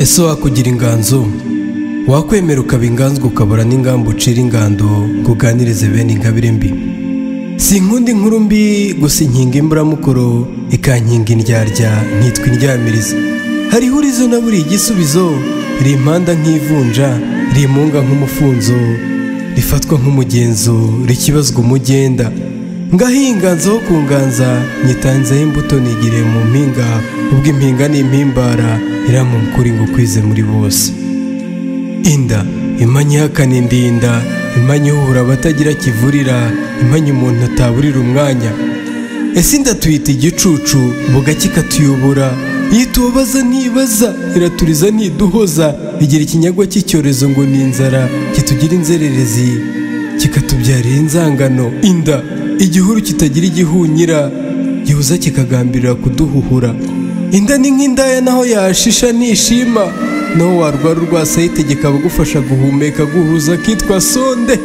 Ese wakugira inganzo wakwemera ukaba inganzwa ukabura n'ingamba ucira ingando ngo uganirize bene ingabire mbi? Sinkunda inkuru mbi gusa inkinga imburamukoro ikankinga indyarya nkitwa indyamiriza. Hari ihurizo na buri igisubizo rimpanda nk'ivunja, rimunga nk'umufunzo, rifatwa nk'umugenzo, rikibazwa umugenda. Ngahinganzo ho kunganza nyitanzeho imbuto nigire mu mpinga, ubwo impinga ni impimbara iramukuri ngo kwize muri bose. Inda imanya ihakana indinda, imanya ihuhura abatagira kivurira, imanya umuntu ataburira umwanya. Ese inda tuyita igicucu bugacya ikatuyobora, iyo itubabaza ntibaza, iraturiza ntiduhoza, igira ikinyagwa cy'icyorezo ngo ni inzara, kitugira inzererezi kikatubyarira inzangano. Inda igihuru kitagira igihunyira, gihuza kikagambirira kuduhuhura. Inda ni nk'indaya naho yashisha nishima, naho warwara urwasa yitegeka abagufasha guhumeka guhuza kitwa sonde.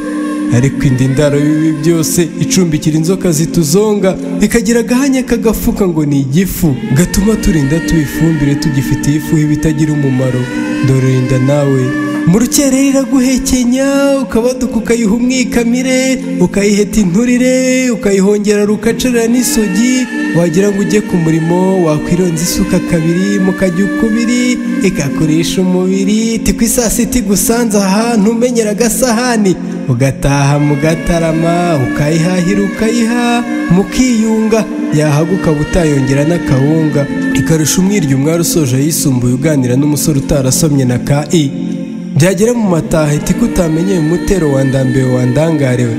Ariko inda indaro y'ibi byose icumbikira inzoka zituzonga, ikagira agahanya kagafuka ngo ni igifu, gatuma turinda tubifumbire tugifitiye ifu ibitagira umumaro. Dore inda nawe mu rukerera iraguhekenya, ukabaduka ukayiha umwikamire, ukayiheta inturire, ukayihongera rukacerera n'isogi, wagira ngo ujye ku murimo wakwironza isuka kabiri mukajya ukubiri, ikakurisha umubiri ti ku isaa sita igusanze ahantu umenyera agasahani, ugataha mugatarama, ukayihahira ukayiha mukiyunga, yahaga ukaba utayongera n'akawunga. Ikarusha umwirya umwari usoje ayisumbuye uganira n'umusore utarasomye na ka i. Byagera mu mataha iti ko utamenyeye umutero wa ndambiwe wandangarewe.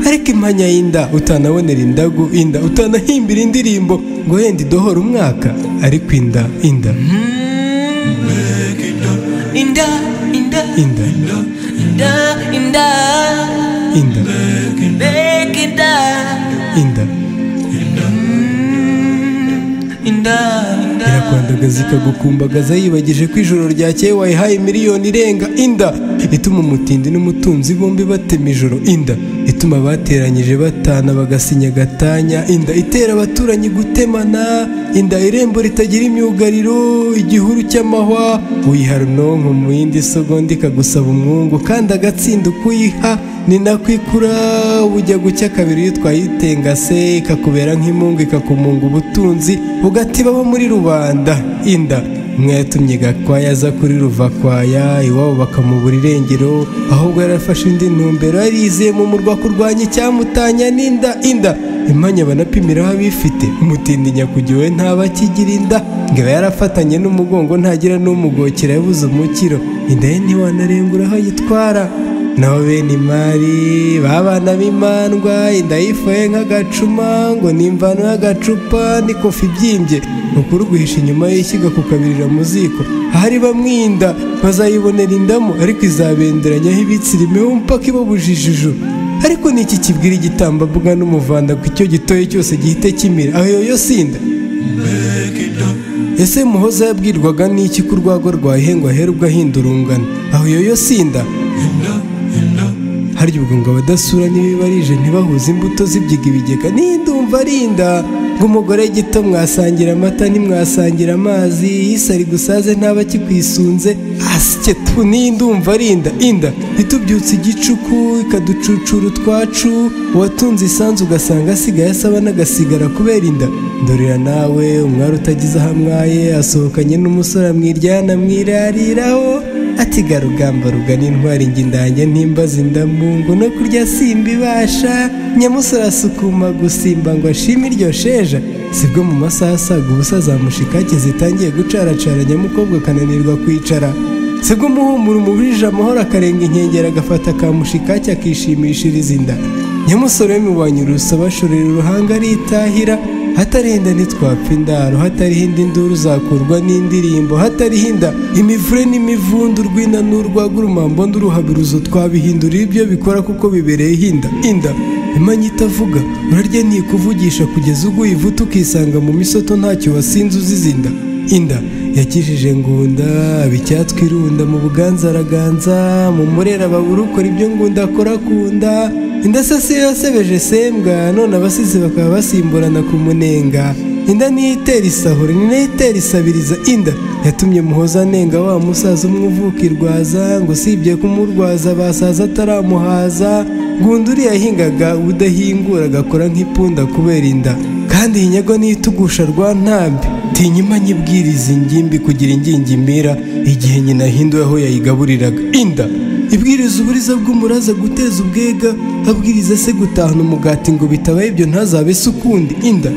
Ariko impanya y'inda utanabonera indagu, inda utanahimbira indirimbo ngo yenda idohora umwaka. Ariko inda inda inda inda inda inda inda inda inda inda inda irakwandagaza ikagukumbagaza yibagije ko ijoro ryakeye wayihaye miliyoni irenga. Inda ituma umutindi n'umutunzi bombi batema ijoro. Inda ituma abateranyije batana bagasinya gatanya. Inda itera abaturanyi gutemana. Inda irembo ritagira imyugariro, igihuru cy'amahwa uyiha runonko mu yindi segonda ikagusaba umwungu, kandi agatsinda ukuyiha ni nako ikura. Bujya gucya kabiri iyo twayitengase ikakubera nk'imungu, ikakumunga ubutunzi ugatibamo muri rubanda. Inda umwe yatumye Gakwaya aza kuri Ruvakwaya iwabo bakamubura irengero, ahubwo yarafashe indi ntumbero yarizeye mu murwa kurwanya icyamutanya n'inda. Inda imanya banapimiraho abifite, umutindi nyakugiwe ntaba akigira inda, ngo iba yarafatanye n'umugongo ntagira n'umugokera yabuze umukiro. Inda ye ntiwanarengura aho ayitwara. Naho bene imari babana b'imandwa, inda yifoye nk'agacuma ngo ni imvano y'agacupa n'ikofi ibyimbye, ukuri guhisha inyuma y'ishyiga kukabirira mu ziko. Ahari bamwe inda bazayibonera indamu, ariko izabenderanyaho ibitsira imibu mpaka ibabujije ijuru. Ariko ni iki kibwira igitambambuga n'umuvanda ko icyo gitoye cyose gihite kimira? Aho yo sinda. Ese Muhoza yabwirwaga n'iki ko urwagwa rwayihe ngo ahere ubwo ahindura urungano? Aho yo sinda. Harya ubwo ngo abadasura ntibibarije ntibahuze imbuto zibyiga ibigega? Nindumva arinda ngo umugore gito mwasangira amata ntimwasangira amazi, isari gusaze ntaba kikwisunze asye tu. Nindumva arinda. Inda itubyutse igicuku ikaducucura utwacu, uwatunze isanzu ugasanga asigaye asaba n'agasigara kubera inda. Ndorera nawe umwari utagize aho amwaye asohokanye n'umusore amwiryana amwirariraho, ati rugamba rugana intwari njye indange ntimbaza indamungo no kurya simbibasha. Nyamusore asukuma gusimba ngo ashime iryo sheja, sibwo mu masaha asaga ubusa za mushikake zitangiye gucaracara, nyamukobwa akananirwa kwicara. Sibwo umuhumuro umubujije amahoro akarenga inkengero agafata ka mushikake akishimishiriza inda. Nyamusore w'imibonye urusa bashorera uruhanga aritahira. Hatari inda ntitwapfa indaro, hatariho indi nduru zakurwa n'indirimbo, hatariho inda imivure n'imivundo, urwina n'urwagwa, urumambo n'uruhabiruzo twabihindurira ibyo bikora kuko bibereyeho inda. Inda imanya itavuga, urarya ntikuvugisha kugeza uguye ivuta ukisanga mu misoto ntacyo wasinze uzize inda. Inda yakijije Ngunda abicyatwa irunda, mu Buganza araganza, mu Murera babura ukora ibyo Ngunda akora akunda. Inda se si yo yasebeje Sembwa, none abasizi bakaba basimburana ku munenga. Inda niyo itera isahura, ni nayo itera isabiriza. Inda yatumye Muhoza anenga wa musaza umwe uvuka irwaza, ngo usibye kumurwaza basaza ataramuhaza. Gunduri yahingaga udahingura agakora nk'ipunda kubera inda. Kandi iyi nyago niyo itugusha rwa ntambi. Tinya imanyibwiriza ingimbi kugira ingingimira igihe nyina ahinduwe aho yayigaburiraga. Inda ibwiriza uburiza bw'umuraza guteza ubwega, abwiriza se gutahana umugati ngo bitabaye ibyo ntazabe se ukundi. Inda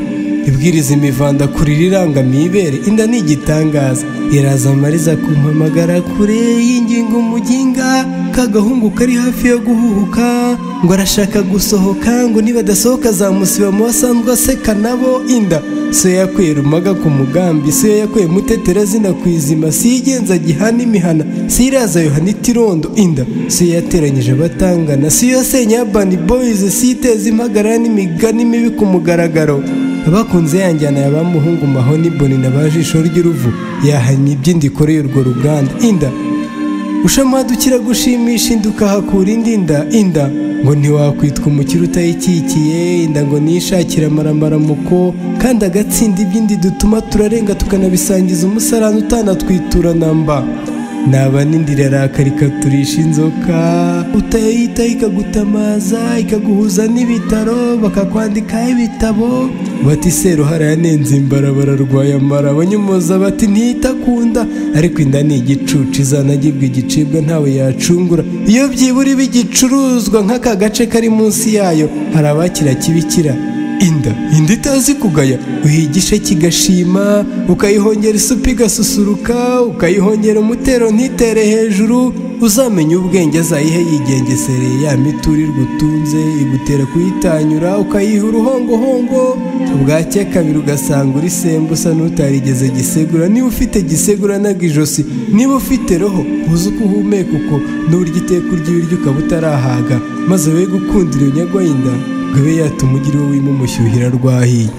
ibwiriza imivanda kurira irangamiye ibere. Inda ni igitangaza, iraza amariza kumpamagara kure y'ingingo umuginga, kagahungu kari hafi yo guhuhuka ngo arashaka gusohoka, ngo niba adasohoka azamusiba mu basanzwe aseka nabo. Inda so yakuye Rumaga ku mugambi, so yakuye Mutetera zina kwizima, si igenza gihana imihana, si iraza Yohana itirondo. Inda so yateranyije abatangana, si yasenye Urban Boys, si iteza impagarara n'imigani mibi ku mugaragaro. Abakunze yanjyana ya bamuhungu Mahoni Boni na bajisho ry'uruvu, yahanye iby'indi ikoreye urwo ruganda. Inda ushamadukira gushimisha inda ukahakura indi nda. Inda ngo ntiwakwitwa umukire utayikikiye. Inda ngo niyishakira amaramaramuko, kandi agatsinda iby'indi dutuma turarenga tukanabisangiza umusarani utanatwitura namba. Naba n'indi irarakara ikaturisha inzoka, utayitaho ikagutamaza, ikaguhuza n'ibitaro bakakwandikaho ibitabo. Bati Seruhara yanenze imbarabara arwaye amara, abanyomoza bati ntitakunda. Ariko inda ni igicucu, izanagibwa igicibwa ntawe yacungura. Iyo byibura iba igicuruzwa nk'aka gace kari munsi yayo, hari abakira kibikira. Inda inda itazi kugaya, uhigishe kigashima, ukayihongera isupu igasusuruka, ukayihongera umutero ntitere hejuru. Uzamenya ubwenge azayihe yigengesereye, ya miturirwa utunze igutera kuyitanyura, ukayiha uruhongohongo. Bwacya kabiri ugasanga uri semba usa n'utarigeze gisegura. Niba ufite gisegura naga ijosi, niba ufite roho uzi uko uhumeka uko n'uburyo iteka urya ibiryo ukaba utarahaga, maze we gukundira iyo nyagwa y'inda ngo ibe yatuma ugira uwo wima umushyuhira rwahiye.